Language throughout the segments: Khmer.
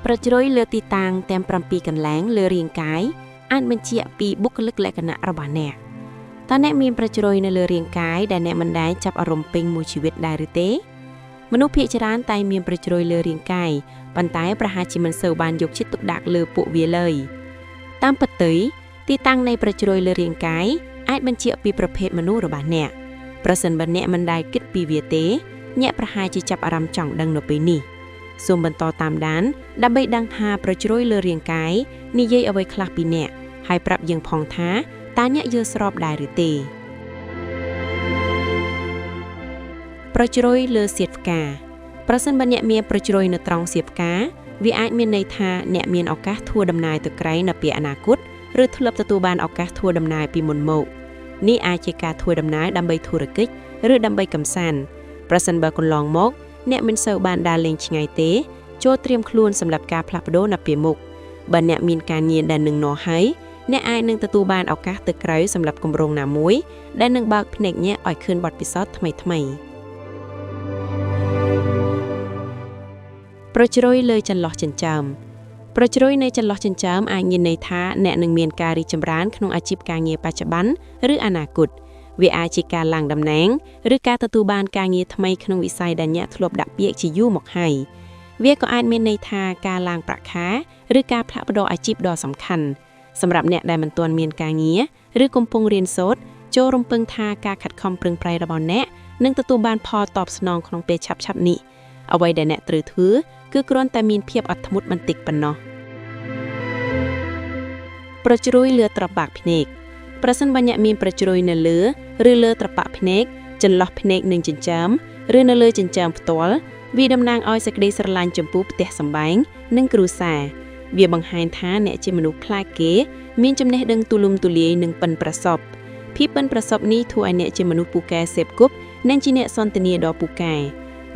ប្រជ្រុយលើទីតាំងទាំង7កន្លែងលើរាងកាយអាចបញ្ជាក់ពីបុគ្គលិកលក្ខណៈរបស់អ្នកតើអ្នកមានប្រជ្រុយនៅលើរាងកាយដែលអ្នកមិនដែលចាប់អារម្មណ៍ពេញមួយជីវិតដែរឬទេមនុស្សភាគច្រើនតែងមានប្រជ្រុយលើរាងកាយប៉ុន្តែប្រហែលជាមិនសូវបានយកចិត្តទុកដាក់លើពួកវាឡើយតាមពិតទៅទីតាំងនៃប្រជ្រុយលើរាងកាយអាចបញ្ជាក់ពីប្រភេទមនុស្សរបស់អ្នកប្រសិនបើអ្នកមិនដែលគិតពីវាទេអ្នកប្រហែលជាចាប់អារម្មណ៍ចង់ដឹងនៅពេលនេះសូមបន្តតាមដានដើម្បីដឹងថាប្រជ្រុយលើរាងកាយនិយាយអ្វីខ្លះពីអ្នកហើយប្រាប់យើងផងថាតើអ្នកយល់ស្របដែរឬទេប្រជ្រុយលើសៀតផ្កាប្រសិនបើអ្នកមានប្រជ្រុយនៅត្រង់សៀតផ្កាវាអាចមានន័យថាអ្នកមានឱកាសធ្វើដំណើរទៅក្រៅនៅពេលអនាគតឬធ្លាប់ទទួលបានឱកាសធ្វើដំណើរពីមុនមកនេះអាចជាការធ្វើដំណើរដើម្បីធុរកិច្ចឬដើម្បីកម្សាន្តប្រសិនបើកន្លងមកអ្នកមិនសូវបានដើរលេងឆ្ងាយទេចូលត្រៀមខ្លួនសម្រាប់ការផ្លាស់ប្ដូរនៅពេលមុខបើអ្នកមានការងារដែលនឹងណោះហើយអ្នកអាចនឹងទទួលបានឱកាសទៅក្រៅសម្រាប់គម្រោងណាមួយដែលនឹងបើកភ្នែកអ្នកឲ្យឃើញបទពិសោធន៍ថ្មីៗប្រជ្រុយលើចន្លោះចិញ្ចើមប្រជ្រុយនៃចន្លោះចិញ្ចើមអាចមានន័យថាអ្នកនឹងមានការរីកចម្រើនក្នុងអាជីពការងារបច្ចុប្បន្នឬអនាគតវាអាចជាការឡើងតំណែងឬការទទួលបានការងារថ្មីក្នុងវិស័យដែលអ្នកធ្លាប់ដាក់ពាក្យជាយូរមកហើយវាក៏អាចមានន័យថាការឡើងប្រាក់ខែឬការផ្លាស់ប្ដូរអាជីពដ៏សំខាន់សម្រាប់អ្នកដែលមិនទាន់មានការងារឬកំពុងរៀនសូត្រចូលរំពឹងថាការខិតខំប្រឹងប្រែងរបស់អ្នកនឹងទទួលបានផលតបស្នងក្នុងពេលឆាប់ៗនេះអ្វីដែលអ្នកត្រូវធ្វើគឺគ្រាន់តែមានភាពអត់ធ្មត់បន្តិចប៉ុណ្ណោះប្រជ្រុយលើត្របាក់ភ្នែកប្រសិនបើអ្នកមានប្រជ្រុយនៅលើឬលើត្របាក់ភ្នែកចន្លោះភ្នែកនិងចិញ្ចើមឬនៅលើចិញ្ចើមផ្ទាល់វាតំណាងឲ្យសេចក្តីស្រឡាញ់ចំពោះផ្ទះសម្បែងនិងគ្រួសារវាបង្ហាញថាអ្នកជាមនុស្សប្លែកគេមានចំណេះដឹងទូលំទូលាយនិងប៉ិនប្រសប់ភាពប៉ិនប្រសប់នេះធ្វើឲ្យអ្នកជាមនុស្សពូកែសេពគប់និងជាអ្នកសន្ទនាដ៏ពូកែ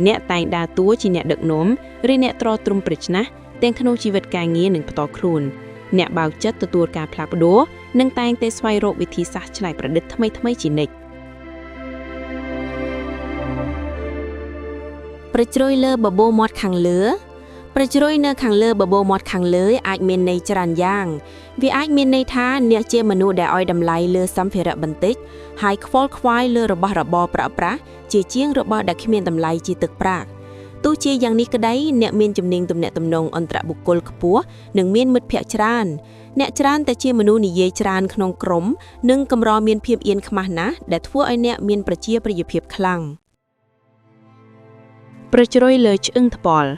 អ្នកតែងដើរតួជាអ្នកដឹកនាំឬអ្នកទ្រទ្រង់ប្រច្នាស់ទាំងក្នុងជីវិតការងារនិងផ្ទាល់ខ្លួនអ្នកបើកចិត្តទទួលការផ្លាស់ប្ដូរនិងតែងតែស្វែងរកវិធីសាស្ត្រច្នៃប្រឌិតថ្មីៗជានិច្ច ប្រជ្រុយលើបបូរមាត់ខាងលើប្រជ្រុយនៅខាងលើបបូរមាត់ខាងលើអាចមានន័យច្រើនយ៉ាងវាអាចមានន័យថាអ្នកជាមនុស្សដែលឲ្យតម្លៃលើសម្ភារៈបន្តិចហើយខ្វល់ខ្វាយលើរបស់របរប្រើប្រាស់ជាជាងរបស់ដែលគ្មានតម្លៃជាទឹកប្រាក់ទោះជាយ៉ាងនេះក្តីអ្នកមានជំនាញទំនាក់ទំនងអន្តរបុគ្គលខ្ពស់និងមានមិត្តភ័ក្តិច្រើនអ្នកច្រើនតែជាមនុស្សនិយាយច្រើនក្នុងក្រុមនិងកម្រមានភាពអៀនខ្មាស់ណាស់ដែលធ្វើឲ្យអ្នកមានប្រជាប្រិយភាពខ្លាំង ប្រជ្រុយលើឆ្អឹងថ្ពាល់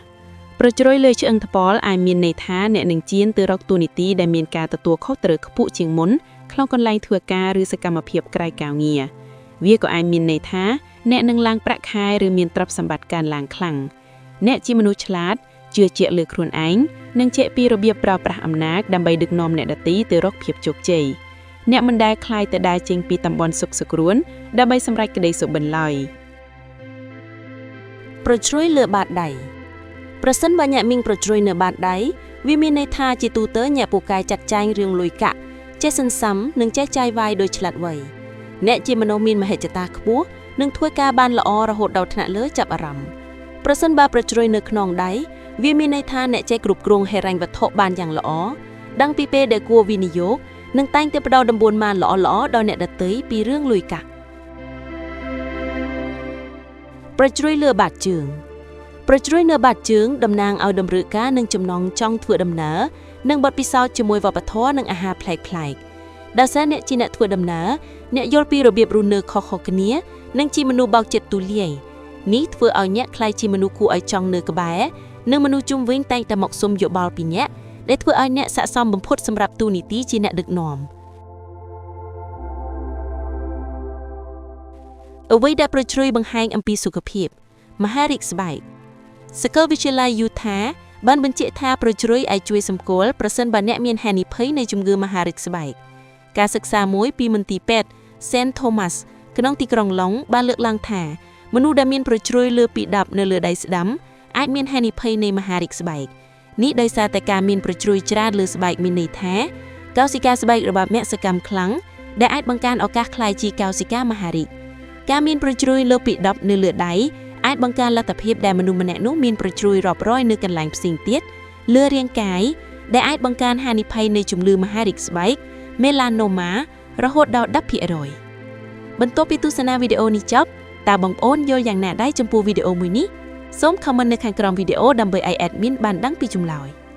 ប្រជ្រុយលើឆ្អឹងថ្ពាល់អាចមានន័យថាអ្នកនឹងជៀនទៅរកតួនាទីដែលមានការទទួលខុសត្រូវខ្ពស់ជាងមុនក្នុងកន្លែងធ្វើការឬសកម្មភាពក្រៅការងារវាក៏អាចមានន័យថាអ្នកនឹងឡើងប្រាក់ខែឬមានទ្រព្យសម្បត្តិកើនឡើងខ្លាំងអ្នកជាមនុស្សឆ្លាតជឿជាក់លើខ្លួនឯងនិងចេះពីរបៀបប្រើប្រាស់អំណាចដើម្បីដឹកនាំអ្នកដទៃទៅរកភាពជោគជ័យអ្នកមិនដែលខ្លាចទៅដើរចេញពីតំបន់សុខសក្រួនដើម្បីសម្រេចក្តីសុបិនឡើយ ប្រជ្រុយលើបាតដៃប្រសិនបើអ្នកមានប្រជ្រុយនៅបាតដៃវាមានន័យថាជាទូទៅអ្នកពូកែចាត់ចែងរឿងលុយកាក់ចេះសន្សំនិងចេះចាយវាយដោយឆ្លាតវៃអ្នកជាមនុស្សមានមហិច្ឆតាខ្ពស់និងធ្វើការបានល្អរហូតដល់ថ្នាក់លើចាប់អារម្មណ៍ប្រសិនបើប្រជ្រុយនៅខ្នងដៃវាមានន័យថាអ្នកចេះគ្រប់គ្រងហិរញ្ញវត្ថុបានយ៉ាងល្អដឹងពីពេលដែលគួរវិនិយោគនិងតែងតែផ្ដល់ដំបូន្មានល្អៗដល់អ្នកដទៃពីរឿងលុយកាក់ប្រជ្រុយលើបាតជើង ប្រជ្រុយនៅបាតជើងតំណាងឲ្យតម្រូវការនិងចំណងចង់ធ្វើដំណើរនិងបទពិសោធន៍ជាមួយវប្បធម៌និងអាហារប្លែកៗដោយសារអ្នកជាអ្នកធ្វើដំណើរអ្នកយល់ពីរបៀបរស់នៅខុសៗគ្នានិងជាមនុស្សបើកចិត្តទូលាយនេះធ្វើឲ្យអ្នកក្លាយជាមនុស្សគួរឲ្យចង់នៅក្បែរនិងមនុស្សជុំវិញតែងតែមកសុំយោបល់ពីអ្នកដែលធ្វើឲ្យអ្នកស័ក្តិសមបំផុតសម្រាប់តួនាទីជាអ្នកដឹកនាំអ្វីដែលប្រជ្រុយបង្ហាញអំពីសុខភាពមហារីកស្បែក សាកលវិទ្យាល័យយូថាបានបញ្ជាក់ថាប្រជ្រុយអាចជួយសម្គាល់ប្រសិនបើអ្នកមានហានិភ័យនៃជំងឺមហារីកស្បែកការសិក្សាមួយពីមន្ទីរពេទ្យ Saint Thomas ក្នុងទីក្រុងឡុងបានលើកឡើងថាមនុស្សដែលមានប្រជ្រុយលើពី10នៅលើដៃស្ដាំអាចមានហានិភ័យនៃមហារីកស្បែកនេះដោយសារតែការមានប្រជ្រុយច្រើនលើស្បែកមានន័យថាកោសិកាស្បែករបស់អ្នកសកម្មខ្លាំងដែលអាចបង្កើនឱកាសក្លាយជាកោសិកាមហារីកការមានប្រជ្រុយលើពី10នៅលើដៃ អាចបង្កើនលទ្ធភាពដែលមនុស្សម្នាក់នោះមានប្រជ្រួយរាប់រយនៅកន្លែងផ្សេងទៀត លើរាងកាយដែលអាចបង្កើនហានិភ័យនៃជំងឺមហារីកស្បែក មេឡាណូម៉ារហូតដល់10%បន្ទាប់ពីទស្សនាវីដេអូនេះចប់តើបងប្អូនយល់យ៉ាងណាដែរចំពោះវីដេអូមួយនេះសូម comment នៅខាងក្រោមវីដេអូដើម្បីឲ្យ admin បានដឹងពីចម្លើយ។